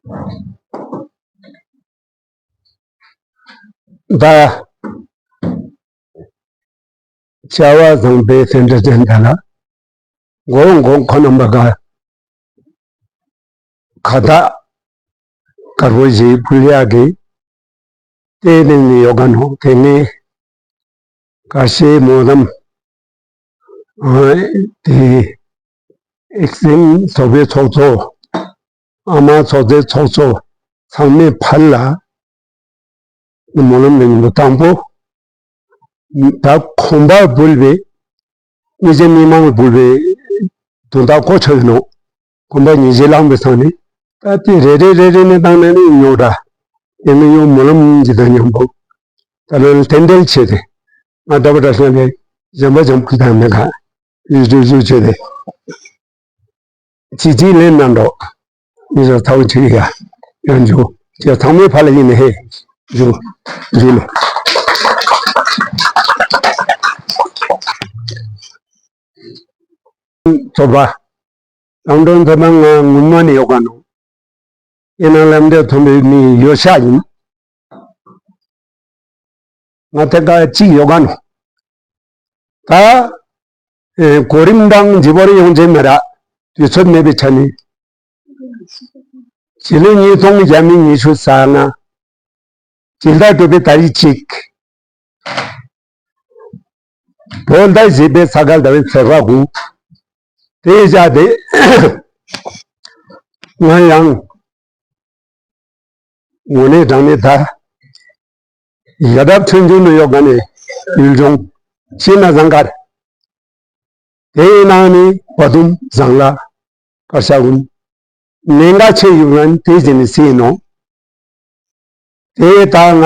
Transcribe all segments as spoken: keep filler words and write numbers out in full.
ད་བྱ་བ་བཟང་པོའི་སེམས་འདྲ་ཅན་དག་ལ་མགོ་མགོ་ཁོ་རྣམ་པ་ག་ཁ་བཏགས་དཀར་པོ་ཞིག་ཕུལ་ཡག་གི་དེ་ནས་ནི་ཡོ་ག་ནོ། དེ་ནས་ཁ་ཤས་མོ་དམ་དེ་ཨེག་སེན་ཚོགས་པའི་ཚོགས་གཙོ། ཨ་མ་ཚོགས་སྡེ་ཚོགས་གཙོ་ཚང་མའི་ཕར་ལ་སྨོན་ལམ་ལེན་འདུག་དང་པོ། ད་ཁོམ་པ་འབུལ་བའི་མི་ཚེ་མི་མང་འབུལ་བའི་དོན་དག་གོ་ཆོད་ཡིན་ནོ། ཁོམ་པ་ཉིན་བཞི་ལངས་པའི་སང་ནས་ད་ལྟའི་རེ་རེ་རེ་རེ་ནས་བཏང་ནས་ནི་ཉོག་འདྲ། དེ་ནི་ཡང་སྨོན་ལམ་གྱི་དང་མཉམ་པོ་ད་ལོ་ལ་རྟེན་འབྲེལ་བྱས་ཏེ་ང་འདྲ་པ་འདྲ་ཤོད་ནས་གཞན་པ་འཇམ་ཁུལ་དང་མེད་ག་ཡུལ་ཇུ་ཇུ་བྱས་ཏེ། ཅི་ཅི་ལེན་ན་འགྲོ། མི་ཚོ་ཚ་བོ་ཅིག་ཡ། ཡང་འཇུ། ཅེས་ཚང་མའི་ཕ་ལ་ཡིན་ནི་ཧེ། འཇུ། འཇུ་ལོ། ཚོགས་པ། ལམ་འགྲོ་མཛད་པ་ང་ངུ་མ་ནས་ཡོད་ག་ནོ། ཡིན་ན་ལམ་འབྲས་མཐོན་པོའི་མི་ཡོད་ཤག་ཡིན། ང་ཐད་ཀ་གཅིག་ཡོད་ག་ནོ། ད། ཨེ། གོ་རིམ་དང་ལྗིད་པོར་ཡོང་ཚེ་མེད་ར། དུས་ཚོད་མེད་པའི་ཆ་ནས། སྤྱི་ལོ་ཉིས་སྟོང་བརྒྱ་མེད་ཉི་ཤུ་རྩ་ལྔ། སྤྱི་ཟླ་དྲུག་པའི་ཏ་རིག་གཅིག་བོད་ཟླ་བཞི་པའི་ས་ག་ཟླ་བའི་ཚེས་པ་དགུ། དེའི་ཞག་དེ། ང་ཡང་། དངོས་གནས་དྲང་གནས་ད། ཡ་རབས་ཁྲོན་ཆུང་ནུ་ཡོག་ག་ནས་ཡུལ་ལྗོངས་ཤིང་ནགས་ཟངས་དཀར། དེའི་ནང་ནས་བ་དུམ་ཟངས་ལ་དཀར་ཤ་འུན། གནད་འགག་ཆེ་ཡུལ་ལ་དེ་བཞིན་ནས་སྲིད་ནོ། དེ་ད་ང་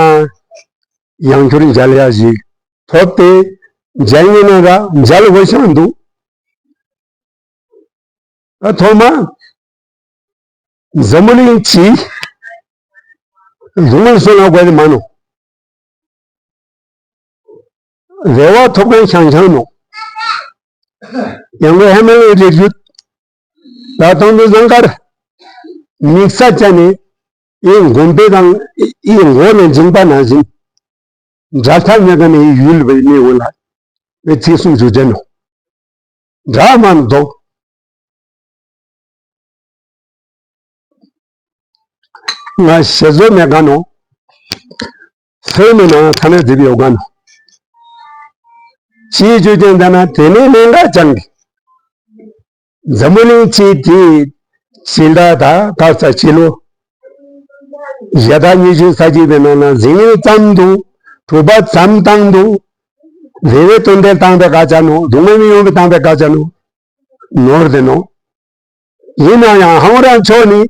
ཡང་ཁྱོར་མཇལ་ཡ་ཞིག་ཐོབ་སྟེ་མཇལ་ཉེ་ན་ར་མཇལ་དགོས་ཤག་འདུག་ད་ཐོག་མ་འཛམ་བུ་གླིང་སྤྱིའི་ལུང་བ་སོ་ལ་དགོས་ནི་མ་ནོ། རེ་བ་ཐོབ་མཁན་ཤང་ཤང་ནོ། ཡང་གོ་ཧེ་མ་ལའི་རི་རྒྱུད། ད་དང་དུ་ཟངས་དཀར། དམིགས་བསལ་བྱས་ནས་ཨི་དགོན་པའི་དང་ཨི་མགོ་ནས་འཇིང་པ་ནང་བཞིན། འདྲ་ཐག་ཉེ་ག་ནས་ཡུལ་བའི་གནས་འོ་ལ་བའི་ཚིག་གསུམ་ཞུ་བྱས་ནོ། འདྲ་མ་འདུག་ང་ཞེ་བཟོ་མེད་ག་ནོ། སེམས་མི་ནང་ཐ་ན་འཛིབ་ཡོད་ག་ནོ། ཅིའི་རྒྱུ་རྐྱེན་ད་ན་དེ་ནས་གནད་འགག་ཅན་གྱི། འཛམ་བུ་གླིང་སྤྱིའི་དེའི་ཕྱི་ཟླ་དང་ཁ་ས་ཕྱི་ལོ། ཞེ་དྲག་ཉི་ཤུ་རྩ་གཅིག་པའི་ནང་ན་གཟིགས་ཉེས་ཙམ་འདུག་གྲུབ་པ་ཙམ་བཏང་འདུག་རེ་བའི་དོན་དེ་བཏང་པའི་དགག་བྱ་ནོ། སྡུག་བསྔལ་མི་ཡོང་བའི་བཏང་པའི་དགག་བྱ་ནོ། ནོར་དེ་ནོ། ཡིན་ན་ཡང་ཧང་རང་ཕྱོགས་ནི།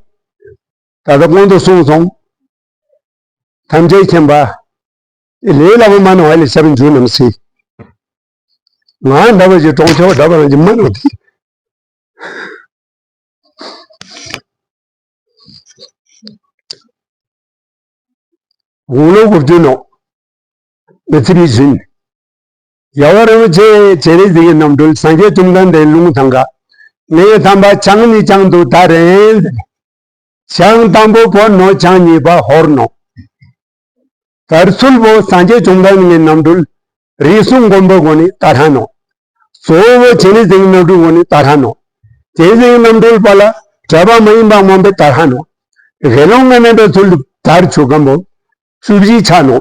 ད་ལྟ་གོང་དུ་གསུངས་སོང་། ཐམས་ཅད་མཁྱེན་པ། ལས་སླ་པོ་མ་ནོ་ཧ་ལས་ཤ་བའི་འཇུ་རྣམས་སྲིད། ང་འདྲ་བ་ཞིག་གྲོང་ཆོག་འདྲ་བ་རང་གི་མ་ནོ་དེ། དགུང་ལོ་དགུ་བཅུ་ནོ། མི་ཚེ་བའི་བཞིན། རྒྱལ་བ་རིན་པོ་ཆེ་སྤྱན་རས་གཟིགས་ཀྱི་རྣམ་སྤྲུལ་སངས་རྒྱས་བཅོམ་ལྡན་འདས་ལུང་དང་འགལ། གནས་ཐམས་པ་བྱང་ནས་བྱང་དུ་དར་རེ། བྱང་དང་པོ་བོར་ནོ། བྱང་གཉིས་པ་ཧོར་ནོ། དར་ཚུལ་བོ་སངས་རྒྱས་བཅོམ་ལྡན་འདས་ཀྱི་རྣམ་སྤྲུལ་རིགས་གསུམ་མགོན་པོའི་སྒོ་ནས་དར་ཧ་ནོ། གཙོ་བོ་སྤྱན་རས་གཟིགས་རྣམ་སྤྲུལ་སྒོ་ནས་དར་ཧ་ནོ། སྤྱན་རས་གཟིགས་རྣམ་སྤྲུལ་པ་ལ་གྲགས་པ་མ་ཡིན་པ་མངོན་པའི་དར་ཧ་ནོ། དགེ་སློང་ལྔ་རྣམ་པའི་ཚུལ་དུ་དར་ཆུ་སྐམ་པོ་བཅུ་བཞི་ཆགས་ནོ།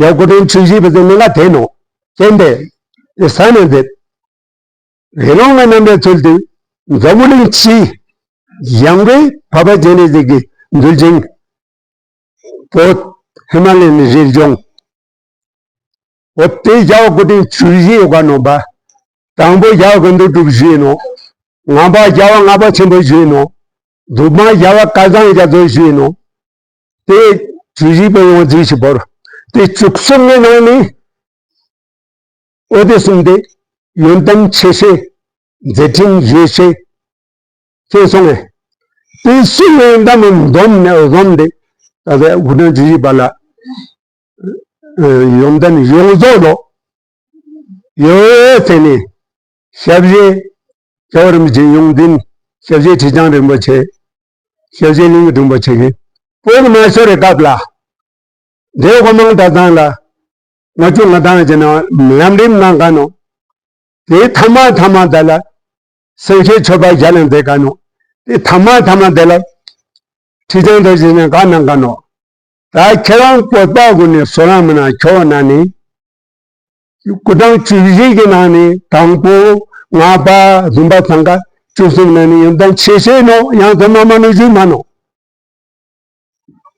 ཡ་སྐུ་ཕྲེང་བཅུ་བཞི་པ་ཚོ་མི་ལ་དེ་ནོ། སྤྱན་དེ་ས་ནས་མཛད། དགེ་སློང་ལྔ་རྣམ་པའི་ཚུལ་དུ་འཛམ་བུ་གླིང་སྤྱིའི་ཡང་སྒོས་འཕགས་པ་སྤྱན་རས་གཟིགས་ཀྱི་མཛོད་ཆེན་བོད་ཧི་མ་ལ་ཡའི་རི་ལྗོངས། འོ་དེ་རྒྱལ་བ་སྐུ་ཕྲེང་བཅུ་བཞི་ཡོད་པ་ནོ་པ། དང་པོ་རྒྱལ་བ་དགུ་འདུལ་གྲུབ་བཞི་ཡིན་ནོ། ངང་པ་རྒྱལ་བ་ལྔ་པ་ཆེན་པོ་བཞི་ཡིན་ནོ། མདོ་མ་རྒྱལ་བ་སྐལ་བཟང་རྒྱ་མཚོ་བཞི་ཡིན་ནོ། དེ་བཅུ་བཞི་པ་ཡོང་རྫིས་ཤིག་བོར། དེ་བཅུ་གསུམ་ནས་ནང་ནས། འོ་དེ་གསུམ་དེ་ཡོན་ཏན་ཆེ་ཤོས། མཛད་འཕྲིན་ཡོད་ཤོས། ཁྱེད་སོང་ངས། དེ་ཤི་ཡོན་ཏན་མི་འདོམ་ནས་འཛོམས་ཏེ། ད་ལྟ་འུ་ནང་ཇུ་ཡི་པ་ལ། ཡོན་ཏན་ཡོངས་རྫོགས་ལོ། ཡོད་ཟེར་ནས། ཞབས་རྗེས། རྒྱལ་བ་རིན་པོ་ཆེ་ཡོངས་འཛིན། ཞབས་རྗེས་ཁྲི་བྱང་རིན་པོ་ཆེ། ཞབས་རྗེས་གླིང་གི་དྲུང་པ་ཆེ་གི་བོད་ཀྱི་མ་ཤོར་བའི་སྐབས་ལ། འདས་གོ་མང་གྲྭ་ཚང་ལ་ང་ཆུ་ང་དང་ཅེ་ན་ལམ་རིམ་གནང་ག་ནོ། དེའི་ཐ་མ་ཐ་མ་དེ་ལ་སེམས་ཤེས་མཆོད་པ་རྒྱ་ལ་མཛད་ག་ནོ། དེའི་ཐ་མ་ཐ་མ་དེ་ལ་ཁྲི་བྱང་དུ་བཞེས་ནས་ག་གནང་ག་ནོ། ད་ཁྱེད་རང་བཀོད་པ་ཀུན་ནས་བཟོ་རང་མི་ན་ཁྱོ་ན་ནི། སྐུ་ཕྲེང་བཅུ་བཞི་གི་ནང་ནས་དང་པོ་ལྔ་པ་བདུན་པ་ཚང་ཀ་བཅུ་གསུམ་ནང་ནས་ཡོན་ཏན་ཆེ་ཤོས་ནོ། ཡང་དེ་མ་མ་ནོ་ཞུས་མ་ནོ།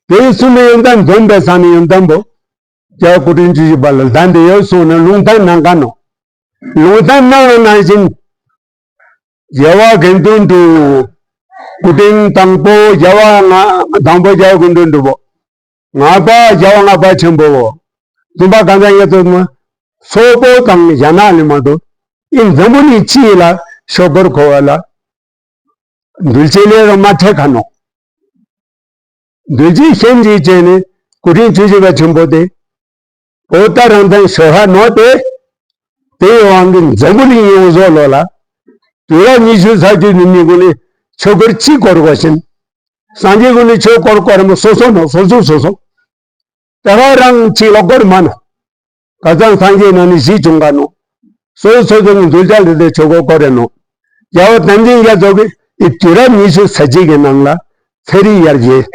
དེ་གསུམ་ནས་ཡོན་ཏན་འཛོམས་པའི་ས་ནས་ཡོན་ཏན་པོ་རྒྱལ་བ་སྐུ་ཕྲེང་བཅུ་བཞི་པ་ལ་ལྡན་དེ་ཡོད་གསུངས་ནས་ལུང་བསྟན་གནང་ག་ནོ། ལུང་བསྟན་གནང་བ་ནང་བཞིན། རྒྱལ་བ་དགེ་འདུན་གྲུབ། སྐུ་ཕྲེང་དང་པོ་རྒྱལ་བ་ལྔ་དང་པོ་རྒྱལ་བ་དགེ་འདུན་གྲུབ་བོ། ལྔ་པ་རྒྱལ་བ་ལྔ་པ་ཆེན་པོ་བོ། བདུན་པ་གང་ཟག་ཡ་ཚོ་མ། སོག་པོ་དང་ཡ་ན་ལི་མ་དོ། ཨིན་འཛམ་བུ་གླིང་སྤྱི་ལ་ཤོག་སྒོར་མཁོ་བ་ལ། འདུལ་བྱེད་ལས་རང་མ་ཁྲེ་ཁ་ནོ། འདུལ་བྱེད་གཞན་གྱིས་བྱས་ནས་སྐུ་ཕྲེང་བཅུ་བཞི་པ་ཆེན་པོ་དེ། བོད་ད་རང་བཙན་ཤོར་ཧ་ནོ་དེ། དེའི་དབང་གིས་འཛམ་བུ་གླིང་ཡོངས་རྫོགས་ལོ་ལ། དུས་རབས་ཉི་ཤུ་རྩ་བཅུ་ནི་མི་ཀུན་ནས་ཆོས་སྐོར་གཅིག་སྐོར་བ་བཞིན། སངས་རྒྱས་ཀུན་ནས་ཆོས་སྐོར་སྐོར་མོ་སོ་སོ་ནོ་སོ་སོ་སོ་སོ། དེ་ག་རང་གཅིག་ལ་སྐོར་མ་ནོ། ག་ཚང་སངས་རྒྱས་ནང་ནས་གཞི་བྱུང་ག་ནོ། སོ་སོ་སོ་ནས་འདུལ་བྱ་ལས་དེ་ཆོས་སྐོར་སྐོར་རེ་ནོ། རྒྱལ་བ་བསྟན་འཛིན་རྒྱ་མཚོ་གིས་ཨི་དུས་རབས་ཉི་ཤུ་རྩ་གཅིག་གི་ནང་ལ་ཚན་རིག་ཡར་རྒྱས།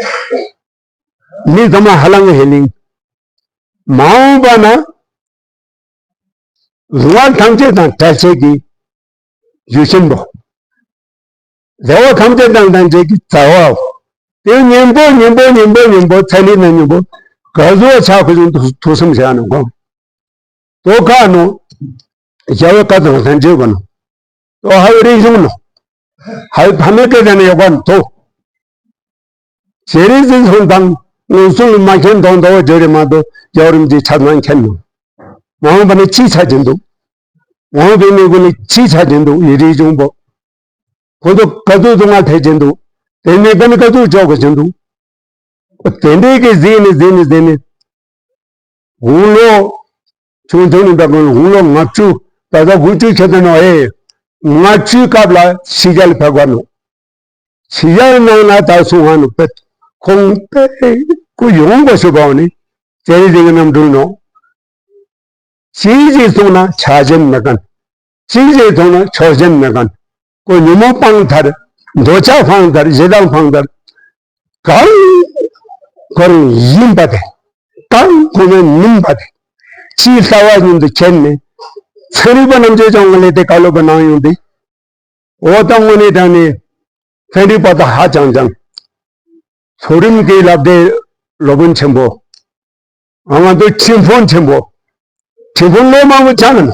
མི་ཚང་མ་ཧ་ལམ་ཧེ་ལིང་། མ་འོངས་པ་ན། ལུང་བ་ཐམས་ཅད་དང་བྲལ་བྱེད་ཀྱི་རྒྱུ་ཆེན་པོ། བདེ་བ་ཐམས་ཅད་དང་ལྡན་བྱེད་ཀྱི་རྩ་བའོ། དེ་སྙིང་པོ་སྙིང་པོ་སྙིང་པོ་སྙིང་པོ་ཚན་རིག་ན་སྙིང་པོ་ག་ཟུ་བ་ཆགས་ཁུ་བཞིན་དུ་ཐུགས་བསམ་བཞག་ནས་དགོངས། དོ་ཁ་ནོ། རྒྱལ་བའི་བཀའ་དང་ལྡན་བྱེད་པ་ནོ། དོ་ཧ་བའི་རིག་གཞུང་ནོ། ཧ་བའི་ཕ་མའི་སྐད་ཆ་ནས་ཡོད་པ་ནོ་དོ། ཇེ་རིང་ཟིན་སོང་དང་མངོན་སུམ་ལ་མ་མཁྱེན་མདོག་མདོག་བརྗོད་རེ་མ་གཏོགས་རྒྱལ་བ་རིན་པོ་ཆེ་ཆ་ཚང་མཁྱེན་ནོ། མ་འོངས་པ་ནི་ཅི་ཆ་གྱིན་འདུག་མ་འོངས་པའི་མི་ཀུན་ནི་ཅི་ཆ་གྱིན་འདུག་ཡི་རིག་གཞུང་པོ། ཁོ་ཚོ་ག་ཚོད་ཚོང་ང་ཐེག་གྱིན་འདུག་དེ་ནས་ཀ་ནི་ག་ཚོད་ལྕོག་གི་གྱིན་འདུག་དེ་འདྲའི་གི་ཟིན་ནི་ཟིན་ནི་ཟིན་ནི། དགུང་ལོ། ཆུང་ཆུང་ནི་འདྲ་དགུང་ལོ་ལྔ་བཅུ། ད་ལྟ་དགུ་བཅུ་ཁྱེར་ཏེ་ནོ་ཨེ། ལྔ་བཅུའི་སྐབས་ལ་ཕྱི་རྒྱལ་ཕེབས་པ་ནོ། ཕྱི་རྒྱལ་ནང་ན་ད་སོང་ཧ་ནོ་པེ། ཁོང་པེ། ཁོ་ཡོང་པ་ཞུ་བའོ་ནི། ཅེ་རི་ཟིང་གི་རྣམ་འགྲུལ་ནོ། ཅིག་ཅིག་སོང་ན་ཆ་ཅན་མེད་མཁན། ཅིག་ཅིག་སོང་ན་ཆོག་ཅན་མེད་མཁན། ཁོ་ཉོན་མོངས་སྤངས་ཐར། འདོད་ཆགས་སྤངས་ཐར་ཞེ་སྡང་སྤངས་ཐར། གང་ཁོ་རང་ཡིན་པ་དེ། གང་ཁོ་རང་མིན་པ་དེ། ཕྱིའི་ལྟ་བ་ཉིད་དུ་ཁྱེར་ནས། ཚན་རིག་པ་རྣམས་ཀྱིས་ཀྱང་ངོས་ལེན་དེ་བཀའ་སློབ་པ་གནང་ཡོང་དུས། འོ་ད་དངོས་གནས་དྲང་ནས་ཚན་རིག་པ་དག་ཧ་ཅང་ཅང་། མཚོ་རིམ་གྱི་ལབ་དེ་སློབ་དཔོན་ཆེན་པོ། ང་ཚོ་ཁྲིམས་དཔོན་ཆེན་པོ། ཁྲིམས་དཔོན་ལོ་མང་པོ་ཆགས་ན།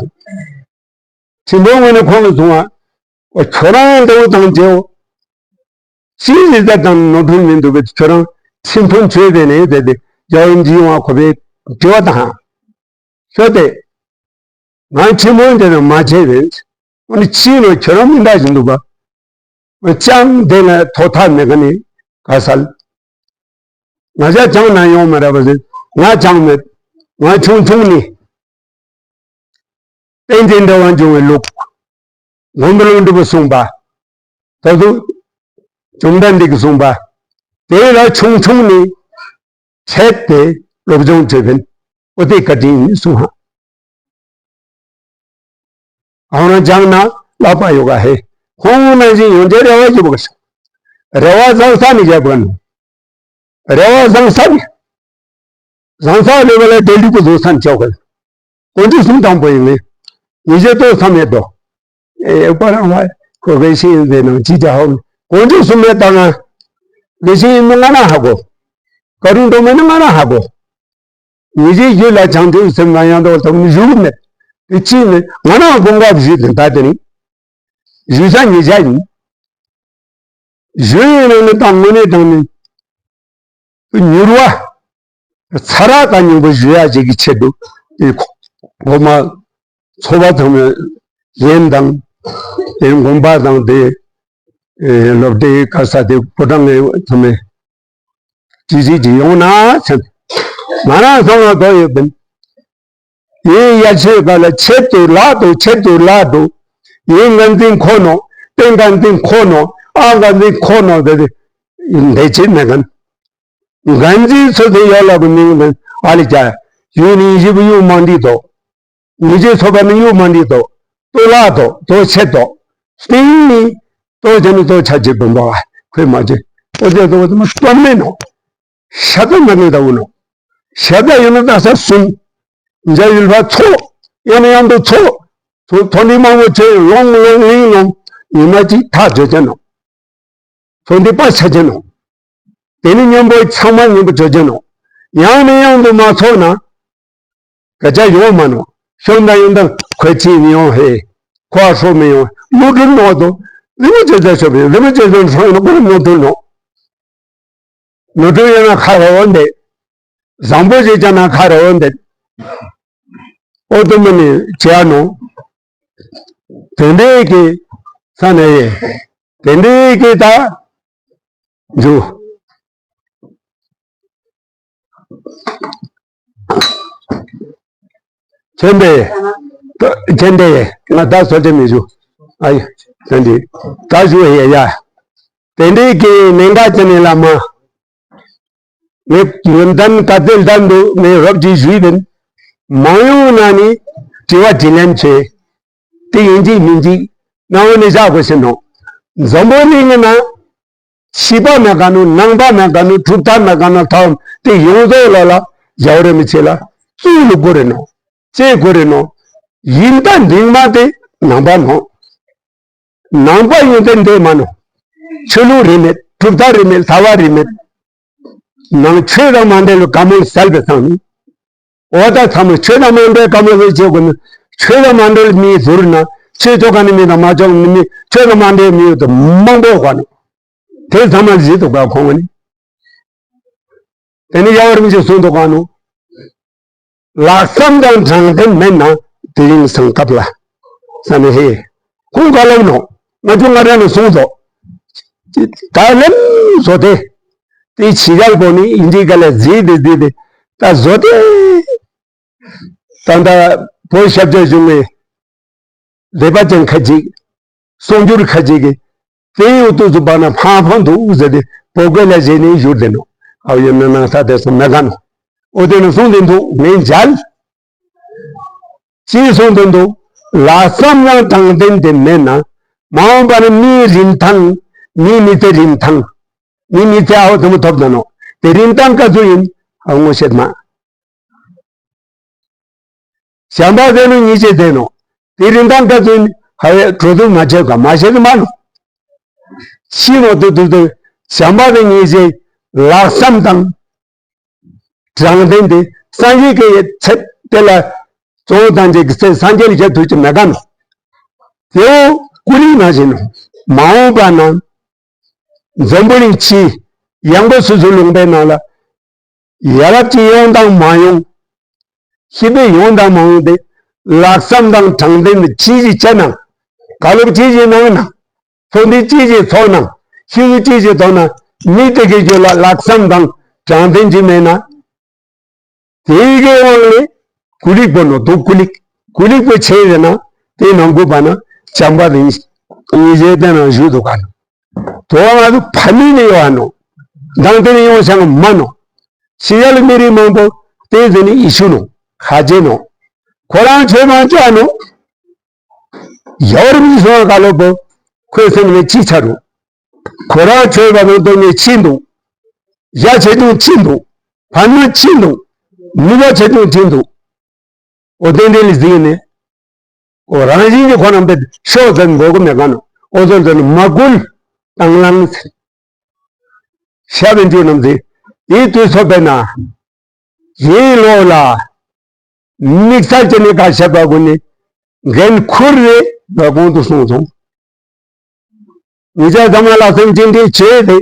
ཁྲིམས་དཔོན་ངོས་ནས་ཁོང་ལ་གསུང་བ། ཁྱོད་རང་འདྲ་བོ་དང་བྱེའོ། ཅིའི་རིགས་དང་ནོར་འཁྲུལ་མི་འདུག་པས་ཁྱོད་རང་ཁྲིམས་དཔོན་བྱོས་པས་ནས་དེ་དེ་རྒྱལ་བ་རིན་པོ་ཆེའི་དབང་ཁོ་པའི་དྲི་བ་དང་། ཤོད་དེ། ང་ཁྲིམས་དཔོན་དེ་ནས་མ་བྱས་པས། འོ་ནི་ཕྱིའི་ནང་ཁྱོད་རང་མི་འདྲ་ཞིག་འདུག་པ། ཅང་དེ་ལ་ཐོག་ཐག་མེད་ག་ནི། ག་ས་ལ། ང་ཅག་ཅང་ན་ཡོང་མ་རེད་པ་ཟེར། ང་ཅང་མེད། ང་ཆུང་ཆུང་ནི། བསྟན་འཛིན་འགྲོ་བ་འབྱུང་བའི་ལུགས། མགོན་པོ་ཀླུ་སྒྲུབ་གསུངས་པ། ད་དུ། བཅོམ་ལྡན་འདས་ཀྱིས་གསུངས་པ། དེ་ལ་ཆུང་ཆུང་ནི། འཕྲད་དེ་སློབ་སྦྱོང་བྱེད་པིན། འོ་དེ་བཀའ་དྲིན་ཡིན་གསུངས་ཧ། ཁོང་རང་སྦྱངས་ན་བསླབ་པ་ཡོད་ག་ཧེ། ཁོང་ནང་བཞིན་ཡོང་དེ་རེ་བ་ཡོད་པ་ག་ཤོག་རེ་བ་བཟང་ས་ནས་བརྒྱབ་ག་ནོ། རེ་བ་བཟང་ས་ནས། བཟང་ས་རེ་བ་ལ་དེ་ལུགས་ཀྱི་བཟོ་ས་ནས་ཆོག་གི། དཀོན་མཆོག་གསུམ་དང་པོ་ཡིན་ནི། ཉེས་ཆད་ཏོག་ཙམ་མེད་དོ། ཨེ་པ་རང་བ་ཁོ་དགེ་བཤེས་ཡིན་ཟེར་ནང་ཅི་བྱ་ཧོ། དཀོན་མཆོག་གསུམ་མེད་ད་ང་། དགེ་བཤེས་ཡིན་ནི་ང་རང་ཧ་གོ། བཀའ་དྲིན་སྒྲོལ་མ་ནི་ང་རང་ཧ་གོ། ཉེས་ཆད་ཞུས་ལ་བྱང་ཆུབ་སེམས་དང་ཡང་དག་ཐོབ་ནི་ཞུ་གི་མེད། དེ་ཅི་ནི་ང་རང་དགོངས་པ་ཞུས་ཏེ་ད་དེ་ནི། ཞུ་ས་ཉེས་ཆད་ཡིན། ཞུ་ཡིན་ནང་ནི་ད་དངོས་གནས་དྲང་ནི། མྱུར་བ། ཚ་ར་དང་མྱུར་བ་ཞུ་ཡ་ཅིག་གི་ཆེད་དུ། དེ་ཁོ་མ། ཚོ་བ་ཚང་མས་ཡན་དང་། དེ་དགོན་པ་དང་དེ། སློབ་གྲྭའི་ག་ས་དེ་ཕོ་བྲང་ངེ་ཚང་མས། ཅི་ཞིག་ཅིག་ཡོང་ན་ཚེ། ང་རང་སོང་ལ་དོ་ཡོད་པིན། ཡིན་ཡ་ཆེ་ག་ལ་ཆེད་དུ་ལག་ཏུ་ཆེད་དུ་ལག་ཏུ། ཡིན་ངན་འཛིན་ཁོ་ནོ། ཏེ་ངན་འཛིན་ཁོ་ནོ། ཨ་ངན་འཛིན་ཁོ་ནོ་དེ་དེ། འདས་ཆེད་མེད་མཁན། འགན་འཛིན་ཚོ་དེ་ཡོད་ལ་གི་མིང་དང་ཨ་ལི་ཅག་ཡུལ་ནི་ཡིབ་ཡུག་མ་འདི་དོ། ཉི་ཅེ་ཚོ་པ་ནི་ཡུག་མ་འདི་དོ། ཏོ་ལ་དོ། ཏོ་ཆེ་དོ། སྟེང་ནི་ཏོ་ཆེ་ནི་ཏོ་ཆ་ཅེ་བུམ་པ་ཁོས་མ་ཅེ། ཨོ་དེ་དོ་དེ་མ་སྟོན་མེད་ནོ། ཤ་ད་མ་ནི་ད་འུ་ནོ། ཤ་ད་ཡོད་ན་ད་ས་གསུམ། འཇའ་ཡུལ་བ་ཚོ། ཡང་ན་ཡང་དུ་ཚོ། ཚོ་ཐོ་ནི་མང་པོ་ཆེ་ལོང་ལོང་ལིང་ལོང་། ཉི་མ་གཅིག་ཐག་ཆོད་ཅེ་ནོ། ཚོ་འདི་པ་ཆ་ཅན་ནོ། དེ་ནི་མཉམ་པོ་ཚང་མ་མཉམ་པོ་ཆ་ཅན་ནོ། ཡང་ནས་ཡང་དུ་མ་ཚོགས་ན། སྐད་ཆ་ཡོང་མ་ནོ། ཤོང་ད་ཡོང་ད་ཁོས་ཅི་མི་ཡོང་ཧེ། ཁོ་ཨ་ཧྲོ་མི་ཡོང་། མུ་དུ་ནོ་དོ། རི་མོ་ཅེ་ཅེ་ཆོ་བི་རི་མོ་ཅེ་ཅེ་ཧྲོ་ཡོང་ན་ཁོ་མུ་དུ་ནོ། ནོ་དུ་ཡོང་ན་ཁ་རོ་འདེ། བཟང་པོ་ཅིག་ཅང་ན་ཁ་རོ་འདེ། ཨོ་དུ་མ་ནི་ཅི་ཨ་ནོ། དེ་འདྲའི་གི་ས་ནས་ཡེ། དེ་འདྲའི་གི་ད་འཇུ། ཁྱེད་འདི་ཁྱེད་འདི་ང་ད་སོ་ཅེ་མི་ཞུ། ཨ་ཡ། དེ་འདི་ད་ཞུ་ཡེ་ཡ། དེ་འདྲའི་གི་ནན་ག་ཅན་ནི་བླ་མ། ངས་ཡོན་ཏན་ག་ཚད་ལྡན་འདུག་ངས་རོབ་ཀྱིས་ཞུས་ཏེ། མ་ཡོང་ན་ནི་དྲི་བ་དྲིས་ལན་བྱེད། དེ་ཡིན་གཅིག་མིན་གཅིག་སྣང་བ་ནས་བཞག་དགོས་ཤེས་ནོ། འཛམ་བུ་གླིང་གི་ནང་ཕྱི་པ་མེད་ག་ནོ། ནང་པ་མེད་ག་ནོ། གྲུབ་མཐའ་མེད་ག་ནོ། ཐོག་དེ་ཡོངས་རྫོགས་ལ་ལ་རྒྱལ་བ་རིན་པོ་ཆེ་ལ་བཙུན་ལུགས་དགོས་རེད་ནོ། ཅེས་དགོས་རེད་ནོ། ཡིན་ད་འདིང་མ་དེ་ནང་པ་ནོ། ནང་པ་ཡོད་དེ་འདོད་མ་ནོ། ཆོས་ལུགས་རིས་མེད། གྲུབ་མཐའ་རིས་མེད། ལྟ་བ་རིས་མེད། ནང་ཆོས་དང་མ་འབྲེལ་བའི་བཀའ་མོལ་གསལ་བའི་སང་ནི། འོ་ད་ཚང་མ་ཆོས་དང་མ་འབྲེལ་བཀའ་མོལ་ཟེར་བྱེད་དགོས་ནི། ཆོས་དང་མ་འབྲེལ་མི་ཟུར་ན་ཆོས་ཆོ་ག་ནི་མི་དང་མ་ཆོག་ནི་མི་ཆོས་དང་མ་འབྲེལ་མི་ཡོད་དུ་མང་པོ་ག་ནི། དེ་ཚང་མ་ཟིན་འདུག་ག་ཁོང་ག་ནི། དེ་ནི་ཡང་རིམ་གྱིས་གསུངས་འདུག་ག་ནོ། ལྷག་བསམ་དང་དྲང་བདེན་མེད་ན་དེ་རིང་སང་སྐབས་ལ། ས་ནས་ཧེ། ཁོང་ག་ལབ་ནོ། ང་ཚོ་ང་རང་ནས་གསུངས་སོ། ད་ལན་བཟོ་དེ། དེ་ཕྱི་རྒྱལ་པོ་ནི་ཨིན་ཇི་ག་ལ་ཟིག་དེ་ཟིག་དེ། ད་བཟོ་དེ། ད་ད་བོད་ཞབས་ཕྱི་བྱུང་བའི་ལས་པ་ཅན་ཁ་ཅིག་གསུང་སྒྱུར་ཁ་ཅིག་གིས་དེ་ཡོད་དུས་སུ་བར་ན་ཕངས་ཕངས་འདུག་ཟེར་ཏེ་བོད་སྐད་ལ་བཞེས་ནས་བཞུར་ཏེ་ནོ། ཨའོ་ཡོད་ན་ནང་ས་དེ་སོང་མེད་ག་ནོ། ཨོ་དེ་ནི་གསུང་དེ་འདུག་ངས་མཇལ། ཅིའི་གསུང་དེ་འདུག་ལྷག་བསམ་དང་དྲང་བདེན་དེ་མེད་ན། མ་འོངས་པ་ནི་མིའི་རིན་ཐང་། མིའི་མི་ཚེ་རིན་ཐང་། མིའི་མི་ཚེ་ཨའོ་དེ་མོ་ཐོབ་ན་ནོ། དེ་རིན་ཐང་ག་ཚོད་ཡིན། ཨའོ་ངོ་ཤེས་མ། བྱམས་པ་ཟེར་ནོ་ཉེས་ཆད་ཟེར་ནོ། དེ་རིན་ཐང་ག་ཚོད་ཧ་བའི་གྲོས་བསྡུར་མ་བྱས་ག་མ་བྱས་གི་མ་ནོ། ཤི་ནོ་དུ་དུ་དུ་བྱམས་པ་དང་ཉེས་ཆད། ལྷག་བསམ་དང་དྲང་བདེན་དེ་སངས་རྒྱས་ཀྱི་ཚེ་དེ་ལ་གཙོ་བོ་དང་བཅས་ཀྱི་ཚེ་སངས་རྒྱས་ལ་བྱ་ཐུབ་ཀྱི་མེད་ག་ནོ། དེའོ་ཀུ་རིག་ན་བཞིན་ནོ། མ་འོངས་པ་ན་འཛམ་བུ་གླིང་ཕྱི་ཡངས་པ་སོ་སོའི་ལུང་པའི་ནང་ལ། ཡ་རབས་ཀྱི་ཡོང་དང་མ་ཡོང་། ཤི་བའི་ཡོང་དང་མ་ཡོང་དེ། ལྷག་བསམ་དང་དྲང་བདེན་དུ་ཅི་ཞིག་བྱས་ན། བཀའ་སློབ་ཅི་ཞིག་གནང་ན། ཚོགས་འདུ་ཅི་ཞིག་ཚོགས་ན། ཤིང་ཅི་ཞིག་དོན་ན། མི་དེ་གའི་རྒྱུད་ལ་ལྷག་བསམ་དང་དྲང་བདེན་ཅིག་མེད་ན། དེ་གའི་དབང་ལས་ཀུ་ལིག་པོ་ནོ་དུ་ཀུ་ལིག་ཀུ་ལིག་པོ་ཆེ་ཡོད་ན་དེ་ནང་ཁུལ་པ་ན་བྱམས་པ་དང་ཉེས་ཆད་དེ་ནང་བཞུགས་འདུག་ག་ནོ། དོ་ང་ཚོ་ཕ་མེས་ནས་ཡོང་བ་ནོ། མདང་དེ་ནས་ཡོང་བ་ཤང་མ་ནོ། ཕྱི་རྒྱལ་མི་རིགས་མང་པོ་དེ་ཟེར་ནས་ཡི་ཤུ་ནོ། ཁ་རྗེ་ནོ། ཁོ་རང་ཆོས་མང་ཅག་ནོ། ཡོ་རིམ་གྱི་སོང་བ་ག་ལོ་པོ་ཁོའི་སེམས་ནས་ཅི་ཆ་རུ། ཁོ་རང་ཆོས་པ་ནང་དོན་ནས་ཕྱིན་འདུག་ཡ་ཆེ་ཆུང་ཕྱིན་འདུག་ཕ་མ་ཕྱིན་འདུག་ནུས་པ་ཆེ་ཆུང་ཕྱིན་འདུག་འོ་དེ་འདྲ་ལ་གཟིགས་ནས། འོ་རང་བཞིན་གྱིས་ཁོ་རང་པའི་ཤོག་ཟེར་མགོ་གོ་མེད་ག་ནོ། འོ་ཟེར་ཟེར་ནས་མ་བསྐུལ་དང་བླངས་ཟེར། ཤ་བན་ཆུ་རྣམས་ཟེར། དེའི་དུས་ཚོད་པས་ན། ཡིན་ལོ་ལ། དམིགས་བསལ་གྱི་ནི་བཀའ་ཤག་པ་ཀུན་ནི་འགན་ཁུར་རེ་བ་གོང་དུ་སོང་སོང་། ངེད་ཅག་ཚང་མ་ལ་སེམས་ཅན་དེ་བྱས་ཏེ།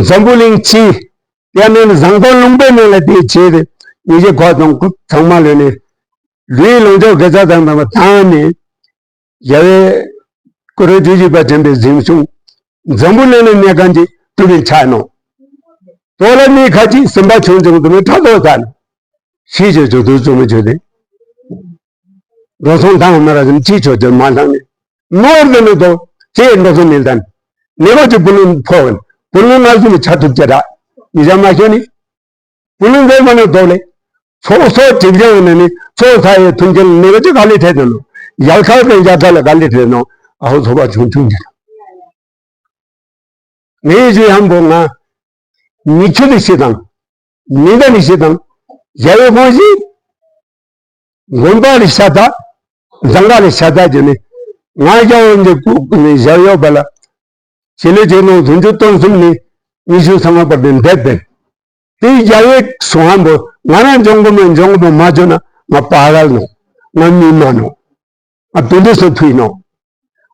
འཛམ་བུ་གླིང་སྤྱི། ཡང་ན་ནི་བཟང་པོ་ལུང་པའི་ནང་ལ་དེ་བྱས་ཏེ། ངེད་ཅག་ཁོ་ཚང་ཚང་མ་ལོས་ནི། ལུས་ལོངས་སྤྱོད་དགེ་རྩ་དང་དང་བ་དང་ནི། རྒྱལ་བའི་སྐུ་རབ་བཅུ་གཅིག་པ་དྲན་པའི་གཟིམ་ཆུང་། འཛམ་བུ་གླིང་ལ་གནས་མཁན་གྱི་སྤྲུལ་པའི་ཆ་ནོ། དོ་ལ་མི་ཁ་ཅིག་སེམས་པ་ཆུང་ཆུང་དུ་མི་ཕྲག་དོག་ཟ་ནས། ཤི་ཆོས་ཆོས་དུ་བཙུན་མི་ཆོས་དེ། འགྲོ་སོང་དང་མི་ར་ཟིན་ཅི་ཆོས་ཆོས་མ་ལྷང་ནས། ནོར་དེ་ནི་དོ་ཅེས་འགྲོ་སོང་མི་ལྡན། ནེ་བ་ཅིག་བུ་ལུན་ཕོག་ནས། བུ་ལོན་ང་ཚོ་ནི་ཆ་ཐུབ་ཀྱི་ར། མི་ཆ་མ་ཤོད་ནི། བུ་ལོན་འདོན་མ་ནི་ལྡོག་ལེ། ཚོགས་གཙོ་སྒྲིག་འཛུགས་ནས་ནི་ཚོགས་ཚ་ཡི་མཐུན་རྐྱེན་ནི་ག་ཅི་ག་ལེ་ཐེ་དོ་ནོ། ཡལ་ཁ་གི་ཡལ་ཁ་ལ་ག་ལེ་ཐེ་ནོ། ཨ་ཧོ་ཚོ་བ་ཆུང་ཆུང་གི། ངའི་ཇུ་ཧམ་པོ་ང་། མི་ཆུ་ལི་ཤི་དང་། མི་འདའ་ལི་ཤི་དང་། ཡ་ཡོ་ཁོང་ཞིག་དགོན་པ་ལ་ཤ་སྟག། ཟངས་དཀར་ལ་ཤ་སྟག་བྱས་ནས། ང་རྒྱལ་བ་འདི་ཀུ་ནས་བཞག་ཡོད་པ་ལ། བྱེད་ལས་བྱེད་ནོ་བདུན་ཅུ་དོན་གསུམ་ནས་ཉི་ཤུ་རྩ་ལྔ་བར་དུ་འདས་པས། དེ་རྒྱལ་བའི་གསུང་ཧམ་པོ་ང་རང་འཇོང་གི་མེད་འཇོང་གི་མེད་མ་བྱོན་ན་ང་པ་རལ་ནོ། ང་མི་མ་ནོ། ང་དུད་འགྲོ་སུ་ཕུད་ནོ།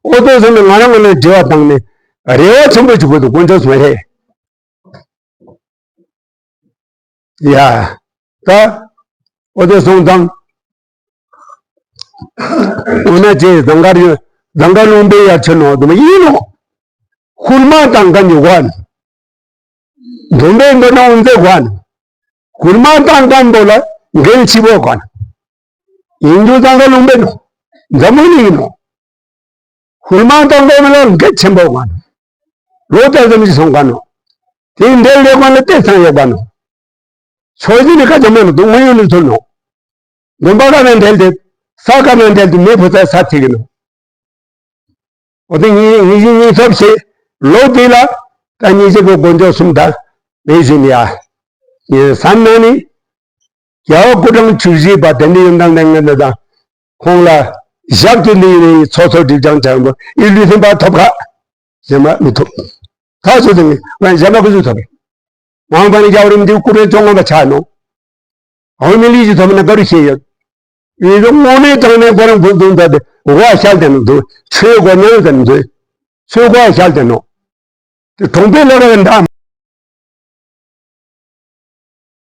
ཨོ་ཏོ་སོང་ནས་ང་རང་ང་ནས་དྲི་བ་བཏང་ནས་རེ་བ་ཆེན་པོ་བྱེད་དགོས་འདུག་དཀོན་མཆོག་གསུམ་ཧེ། ཡ། ད། ཨོ་དེ་སོང་ཙང་། འོ་ན་ཅེས་ཟངས་དཀར་ཡོད། ཟངས་དཀར་ལུང་པའི་ཡར་ཆེ་ནོ་དུ་མ་ཡིན་ནོ། ཧུར་མ་བཏང་མཁན་གྱི་དབང་། འཛོམས་པའི་མདོ་ན་འོན་ཚེ་དབང་། ཧུར་མ་བཏང་མཁན་པོ་ལ་འགན་ཆེ་བོ་དགོས། ཡིན་རྒྱུ་ཟངས་དཀར་ལུང་པའི་ནོ། འཛམ་བུ་གླིང་ཡིན་ནོ། ཧུར་མ་བཏང་མཁན་ལ་འགན་ཆེན་པོ་དགོས། ལོ་ལྟར་ཙམ་ཞིག་སོང་ག་ནོ། དེའི་འབྲེལ་ལས་ཁོ་ན་ལྟས་ཚང་ཡོད་ག་ནོ། ཕྱོགས་བཞི་ནས་ཁ་ཆེ་མ་ནོ་དུ་དངོས་ཡོད་ནས་ཐོན་ནོ། དགོན་པ་ག་ནས་འབྲེལ་ཏེ། ས་ག་ནས་འབྲེལ་ཏེ་མེ་ཕོ་ཚ་ས་ཐིག་ནོ། འོ་དེ་ངེས་ངེས་ཤེས་ངེས་ཐོབ་བྱེད། ལོ་དེ་ལ་ད་ཉིན་ཤེས་པོ་དཀོན་མཆོག་གསུམ་དང་མེད་བཞིན་ཡ། ངས་བསམ་ན་ནི། རྒྱལ་བ་སྐུ་ཕྲེང་བཅུ་བཞི་པ་དེ་འདྲའི་ཡོན་ཏན་ལྡན་ངན་འདི་དང་། ཁོང་ལ་ཞབས་ཀྱི་འདི་ཡིན་ཚོགས་གཙོ་སྒྲིག་སྦྱང་བྱ་བ་ཨི་ལུས་ཐིམ་པ་ཐོབ་ཁ། གཞན་མ་མི་ཐོབ། ཁ་ཆུ་དེ་ནི་ང་གཞན་མ་ཁུ་ཆུ་ཐོབ། མང་པ་ནི་རྒྱལ་བ་རིམ་འདི་སྐུ་ཕྲེང་བཅོ་ལྔ་པ་ཆགས་ནོ། ཨོ་མི་ལི་ཞིག་ཐོབ་ན་དགའ་རུ་ཤེས་ཡོད། ཡིན་ཙང་དངོས་གནས་དྲང་གནས་ཁོ་རང་བུ་འཛིན་ད་དེ་འོ་ཤལ་དེ་ནི་འདུག་ཆོས་གོ་ཉན་དེ་ནི་འདུག་ཆོས་གོ་ཤལ་དེ་ནོ། དེ་གྲོང་པའི་ལོ་ར་འདྲ།